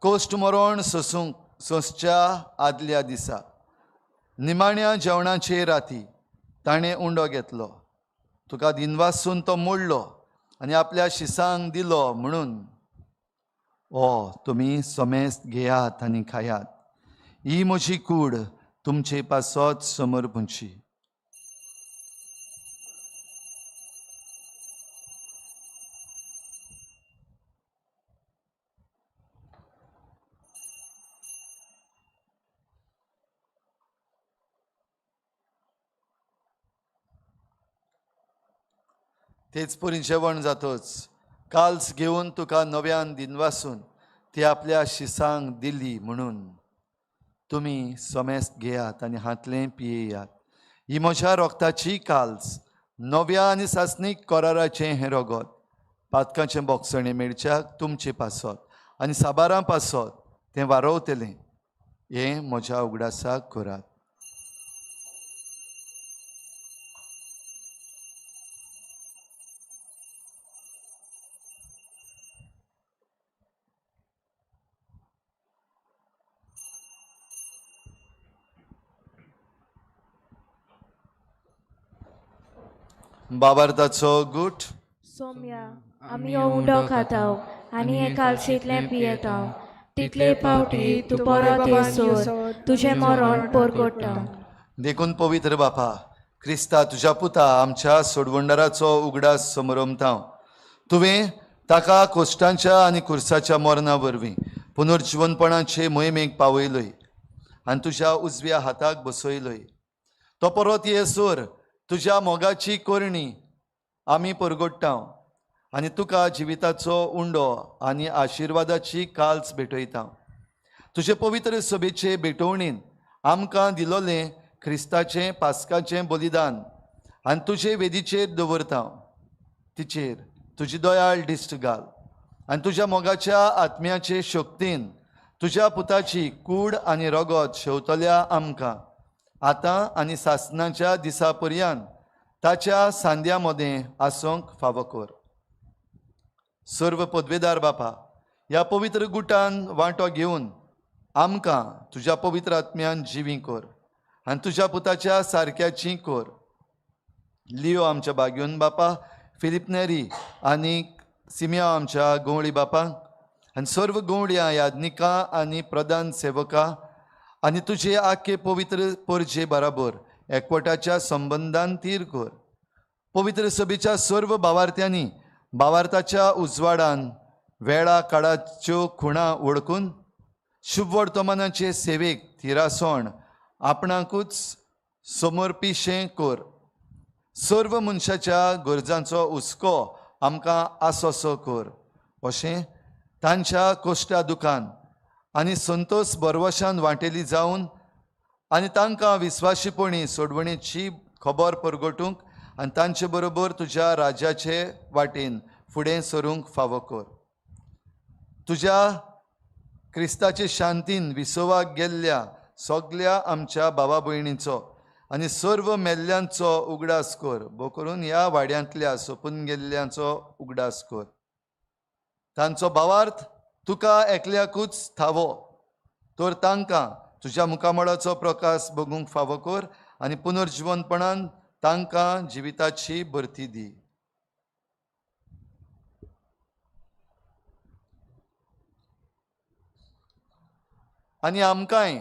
कोश्ट मरण सोसूंक सोंसच्या आदल्या दिसा निमाण्या जेवणाचे राती ताणें उंडो घेतलो, तुका दिनवासून तो मोडलो आनी आपल्या शिसांक दिलो म्हणून, ओ तुमी समेस्त घेयात आनी खायात, ही म्हजी कूड तुमचे पासत समर्पणची. तेच परी जेवण जातच काल्स घेवन तुका नव्यान दिनवासून ती आपल्या शिसांक दिली म्हणून, तुमी समेस्त घेयात आनी हातलें पियेयात, ही म्हज्या रोगताची काल्स, नव्या आनी सासणीक कराराचें हें रगत, पातकाचें बोगसणें मेळच्याक तुमचे पासत आनी साबारां पासत तें वारोवतलें, हें म्हज्या उगडासाक करात. बाबार्थाचो गुट. सोम्या, आमी हो उंडो खाताव आनी हे कालशींतलें पियेताव, तितले पावटी तूं परत येसर तुजें मरण परगट्टा. देखून पवित्र बापा क्रिस्ता तुज्या पुता आमच्या सोडवणदाराचो उगडास समरमता. तुवें ताका कोश्टांच्या आनी कुर्साच्या मरणा वरवीं पुनर्जिवनपणाचे मोहिमेक पावयलोय आनी तुज्या उजव्या हाताक बसयलोय. तो परत येसर तुज्या मोगाची करणी आमी परगट्टा आनी तुका जिविताचो उंडो आनी आशिर्वादाची काल्स भेटयता. तुजे पवित्र सभेचे भेटवणीन आमकां दिलोलें क्रिस्ताचें पास्काचें बलिदान आनी तुजे वेदीचेर दवरता. तिचेर तुजी दयाळ दिश्ट घाल आनी तुज्या मोगाच्या आत्म्याचे शक्तीन तुज्या पुताची कूड आनी रगत शेवतल्या आमकां आतां आनी सासणाच्या दिसा पर्यंत ताच्या सांद्या मदें आसूंक फावो कर. सर्व पदवेदार बापा, ह्या पवित्र गुटान वांटो घेवन आमकां तुज्या पवित्र आत्म्यान जिवी कर आनी तुज्या पुताच्या सारक्याची कर. लियो आमच्या बागयोन बापा, फिलीप नेरी आनी सिमिया आमच्या गवळी बापांक आनी सर्व गवळयां याज्ञिकां आनी प्रधान सेवकां आनी तुजे आख्खे पवित्र परजे बराबर एकवटाच्या संबंदान तीर कर. पवित्र सभेच्या सर्व भावार्थ्यांनी भावार्थाच्या उजवाडान वेळा काळाच्यो खुणा वळखून शुभ वर्तमानाचे सेवेक थिरासण आपणाकूच समर्पिशें कर. सर्व मनशाच्या गरजांचो हुस्को आमकां आसोसो कर अशें तांच्या कोश्टा दुकान आनी संतोष बरवशान वांटेली जावन आनी तांकां विस्वाशीपणी सोडवणेची खबर परगटूंक आनी तांचे बरोबर तुज्या राज्याचे वाटेन फुडें सरूंक फावो कर. तुज्या क्रिस्ताचे शांतीन विसवाक गेल्ल्या सगल्या आमच्या भावा भयणीचो आनी सर्व मेल्ल्यांचो उगडास कर, भो करून ह्या वाड्यांतल्या सोंपून गेल्ल्यांचो उगडास कर. तांचो भावार्थ तुका एकल्याकूच थावो तर तांकां तुज्या मुखामळाचो प्रकाश बगूंक फावो कर आनी पुनर्जिवनपणान तांकां जिविताची भरती दी. आनी आमकांय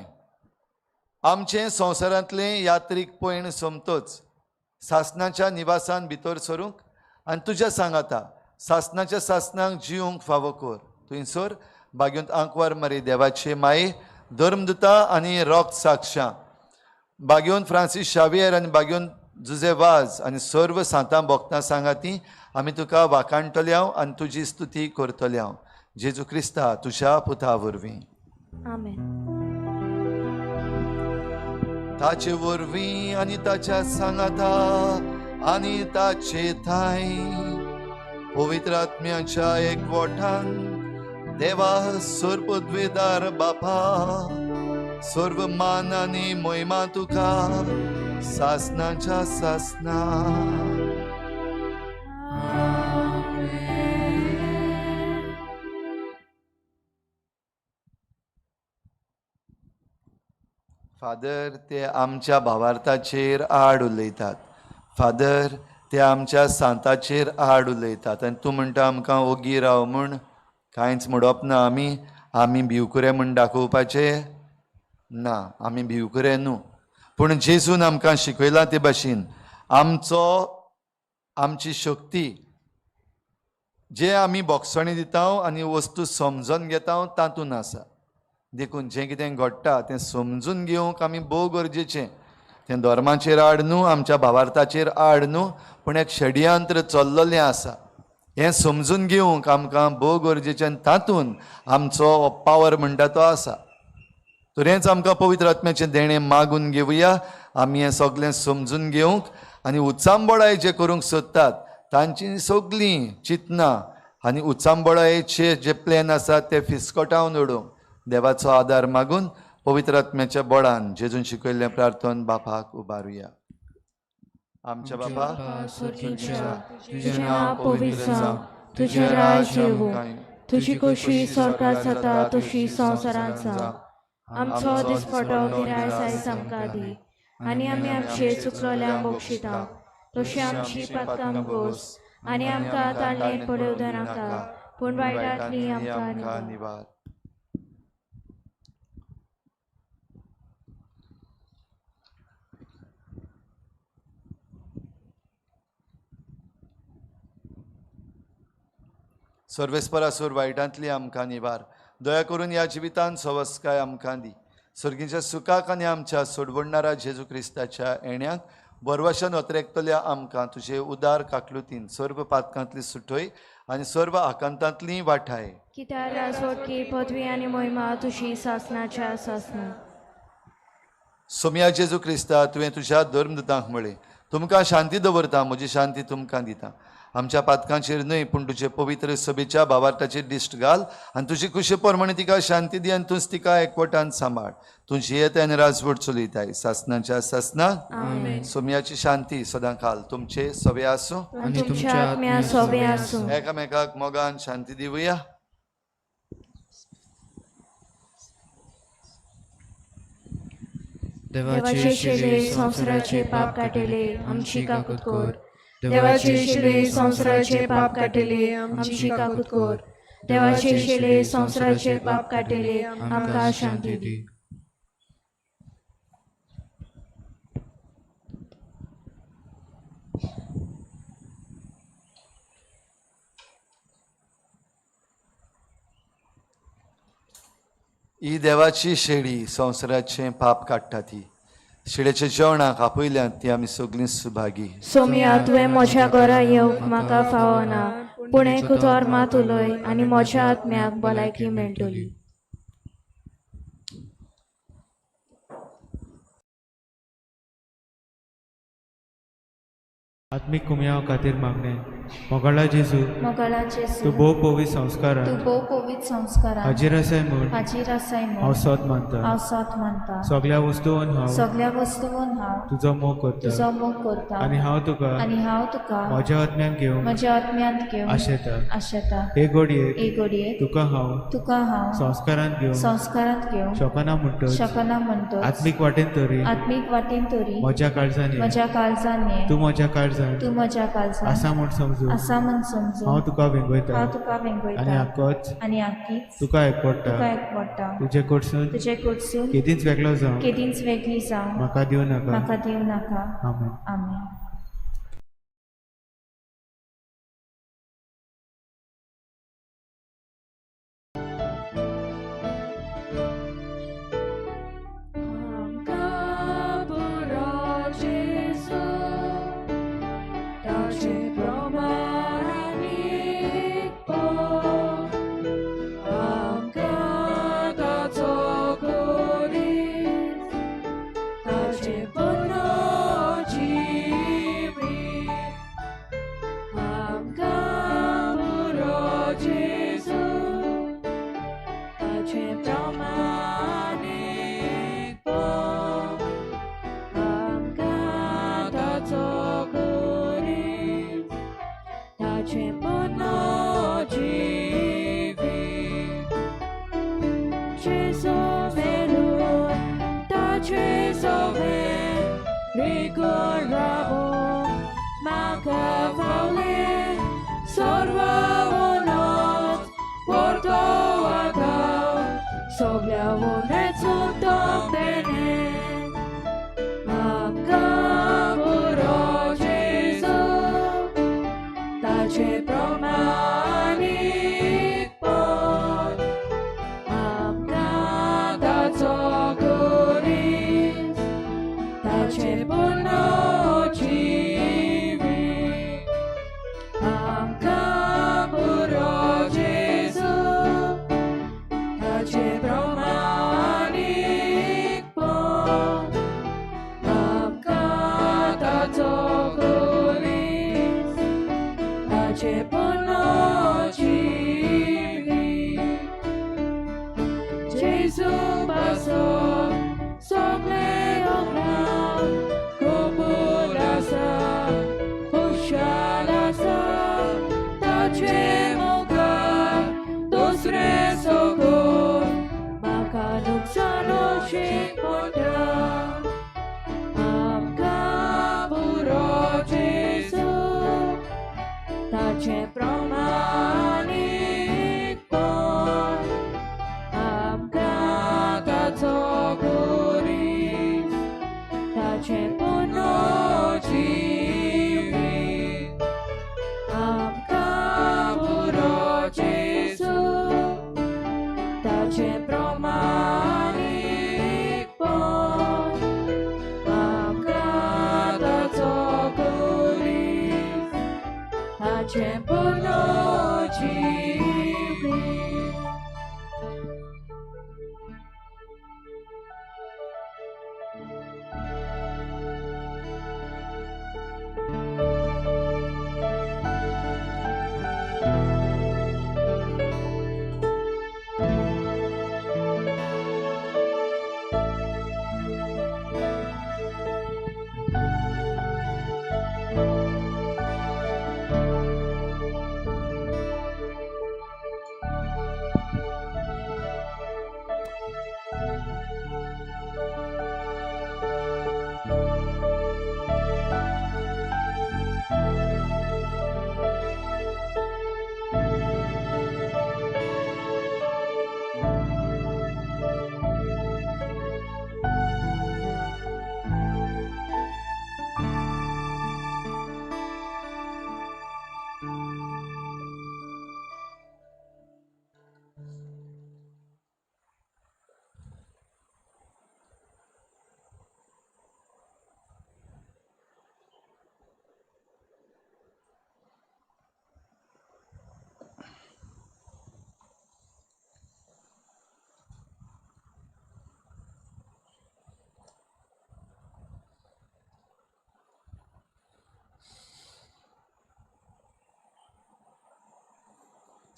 आमचें संवसारांतलें यात्रीक पयण सोमतोच सासणाच्या निवासान भितर सरूंक आनी तुज्या सांगाता सासणाच्या सासणाक जिवंक फावो कर. थंयसर बागेंत आंकवार मारी देवाचे माये धर्मदुता आनी रोग साक्षां बागेवन फ्रांसीस शावियर आनी बागेवन जुजे वाज आनी सर्व सांतां भोगतां सांगाती आमी तुका वाखाणटले हांव आनी तुजी स्तुती करतले हांव जेजू क्रिस्ता तुज्या पुता वरवीं. आमेन. ताचे वरवीं आनी ताच्या सांगाता आनी ताचे थांय पवित्र आत्म्याच्या एकवटान देवा सर्वद्वेदार बापा सर्व मान आनी महिमा तुका सासनाच्या सासना. फादर ते आमच्या भावार्थाचेर आड उलयतात, फादर ते आमच्या सांताचेर आड उलयतात आनी तूं म्हणटा आमकां ओगी राव म्हूण. कांयच म्हणप ना आमी, आमी भिवकुरे म्हूण दाखोवपाचें ना, आमी भिवकुरे न्हू. पूण जेजून आमकां शिकयलां ते भाशेन आमचो आमची शक्ती जे आमी बोगसणी दिता आनी वस्तू समजून घेता तातूंत आसा. देखून जें कितें घडटा तें समजून घेवंक आमी भोव गरजेचें. तें धर्माचेर आड न्हू, आमच्या भावार्थाचेर आड न्हू, पूण एक षडयंत्र चल्ललें आसा हें समजून घेवंक आमकां भोव गरजेचें आनी तातूंत आमचो पावर म्हणटा तो आसा. तर हेंच आमकां पवित्र आत्म्याचें देणें मागून घेवया. आमी हें सगळें समजून घेवंक आनी उचांबळाय जे करूंक सोदतात तांची सगळीं चिंतनां आनी उचांबळायेचे जे प्लॅन आसात ते फिस्कटावन उडोवंक देवाचो आदार मागून पवित्र आत्म्याच्या बळान जेजून शिकयल्लें प्रार्थन बापाक उबारुया. आमच्या बापा तुजें नांव पवित्र जावं, तुजें राज्य येवं, तुजी खोशी स्वर्गात जाता तशी संवसारांत जावं. आमचो दिसपटो गिराय सायज आमकां दी आनी आमी आमचे चुकलोल्यांक बक्षिता तशी आमची पातकां गोस आनी आमकां ताळणेर पडोवं नाका, पूण वायटांतली आमकां निवार. सर्वेस्परासूर वायटांतली आमकां निवार. दया करून ह्या जिवितांत सवस्काय आमकां दी. सर्गीच्या सुखाक आनी आमच्या सोडवणणारा जेजू क्रिस्ताच्या येण्याक बरवाशान अत्रेकतल्या आमकां तुजे उदार काकलुतीन सर्व पातकांतली सुटय आनी सर्व आकांतांतली वाठाय. कित्याक राजवटकी पदवी आनी महिमा तुजी सासनाच्या सासना. सोमया जेजू क्रिस्ता, तुवें तुज्या धर्मदूतांक म्हळें, तुमकां शांती दवरता, म्हजी शांती तुमकां दिता. आमच्या पातकांचेर न्हय पूण तुजे पवित्र सभेच्या भावार्थाचेर दिश्ट घाल आनी तुजी खुशे प्रमाणे तिका शांती दी आनी तूंच तिका एकवटान सांबाळ. तुजी येत आनी राजवट चलयताय सासनाच्या सासना. सोमयाची शांती सदां काल तुमचे सवे आसूं आनी तुमच्या आत्म्या सोबे आसूं. एकामेकाक मोगान शांती दिवया. देवाचे शिले संवसाराचे पाप काडटले आमची काकूत कर. देवाचे शिले संवसाराचे पाप काडटले आमची काकूत कर. देवाचे शिले संवसाराचे पाप काडटले आमकां शांती दी. ही देवाची शेळी संवसाराचें पाप काडटा ती शेळेच्या जेवणाक आपयल्यान ती आमी सगळीं सुभागी. सोमया, तुवें म्हज्या घरा येवंक म्हाका फावना, पूण एक उतर मात उलय आनी म्हज्या आत्म्याक भलायकी मेळटली. आत्मीक कुमयाव खातीर मागणें. मोगाळा जेजू, मोगाळा जेजू, तूं भोव पवित्र संस्कारान, तूं भोव पवित्र संस्कारान हाजीर आसाय म्हूण, हाजीर आसाय म्हूण हांव सोद मानता, हांव सोद मानता. सगळ्या वस्तून हांव, सगळ्या वस्तून हांव तुजो मोग करता, तुजो मोग करता आनी हांव तुका, आनी हांव तुका म्हज्या आत्म्यान घेवंक, म्हज्या आत्म्यांत घेवंक आशेता, आशेता. हे घडयेक, हे घडयेक तुका हांव, तुका हांव संस्कारांत घेवंक, संस्कारांत घेवंक शकना म्हणटच, शकना म्हणटच, आत्मीक वाटेन तरी, आत्मीक वाटेन तरी म्हज्या काळजान, म्हज्या काळजान ये, तूं म्हज्या काळजान, तूं म्हज्या काळजान आसा म्हूण समजून, आसा म्हूण समजून हांव तुका वेंगयता, हांव तुका वेंगयता आनी आकोच, आनी आकीच तुका एकवडटा, तुका एकवडटा. तुजे कडसून, तुजे कडसून केदींच वेगळो जावं, केदींच वेगळी जावं म्हाका दिवं नाका, म्हाका दिवं नाका. आमेन. आमेन. आमकां पुरो जेजू. ताचें पूर्ण जिवीत. जेजू मेलून ताचे सोबें रिगून रावूंक म्हाका फावलें सर्व उणोच परतो आतां सगल्या उणेचून तेणें. आमकां पुरो जेजू ताचे प्रमाणीकपण, आमकां ताचो खुरीस ताचें पूर्ण जिवीत. आमकां पुरो जेजू ताचें प्रमाणीकपण, आमकां ताचो खुरीस ताचें पूर्ण जिवीत. जेजू पासत सगळें आमकां कबूल आसा, खुशाल आसा ताचे मुखार दुसरें सगून म्हाका नुकसान अशें पडटा. आमकां पुरो जेजू ताचें प्रमाणीकपण, आमकां ताचो खुरीस ताचें पूर्ण जिवीत. आमकां पुरो जेजू ताचें प्रमाणीकपण, आमकां ताचो खुरीस ताचें पूर्ण जिवीत.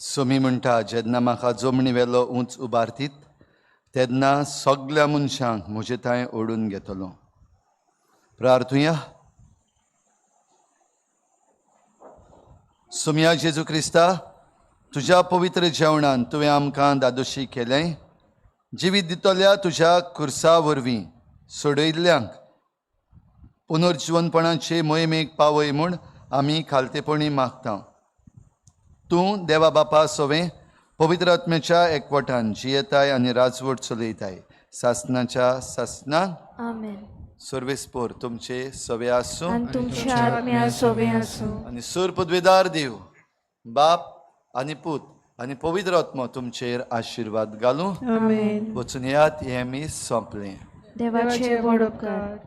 सोमी म्हणटा, जेन्ना म्हाका जमणी वेलो उंच उबारतीत तेन्ना सगल्या मनशांक म्हजे थंय ओडून घेतलो. प्रार्थुया. सोमया जेजू क्रिस्ता, तुज्या पवित्र जेवणान तुवें आमकां दादोशी केलें. जिवीत दितल्या तुज्या खुर्सा वरवीं सोडयल्ल्यांक पुनर्जिवनपणाचे मोहिमेक पावय म्हूण आमी खालतेपणी मागता. तूं देवा बापा सोवें पवित्र आत्म्याच्या एकवटान जियेताय आनी राजवट चलयताय सासनाच्या सासनान. आमेन. सर्वेस्पोर तुमचे सवे आसूं आनी तुमच्या आत्म्या सोबे आसूं. आनी सूर पदवेदार देव बाप आनी पूत आनी पवित्र आत्मो तुमचेर आशिर्वाद घालूं. आमेन. वचून येयात, हें मीस सोंपलें. देवाचे व्हड उपकार.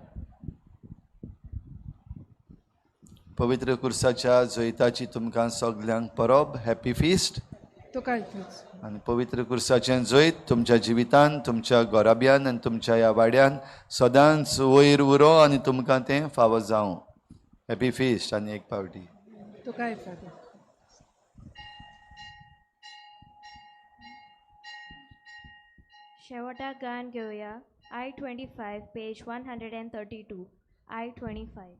पवित्र कुर्साच्या जैताची तुमकां सगल्यांक परब, हॅपी फिस्ट. तुका. आनी पवित्र कुर्साचें जैत तुमच्या जिवितान, तुमच्या घराब्यान आनी तुमच्या ह्या वाड्यान सदांच वयर उरो आनी तुमकां तें फावो जावं. हॅपी फिस्ट आनी एक पावटी. तुकाय फादर. शेवटाक गान घेवया. I 25, page 132. I 25.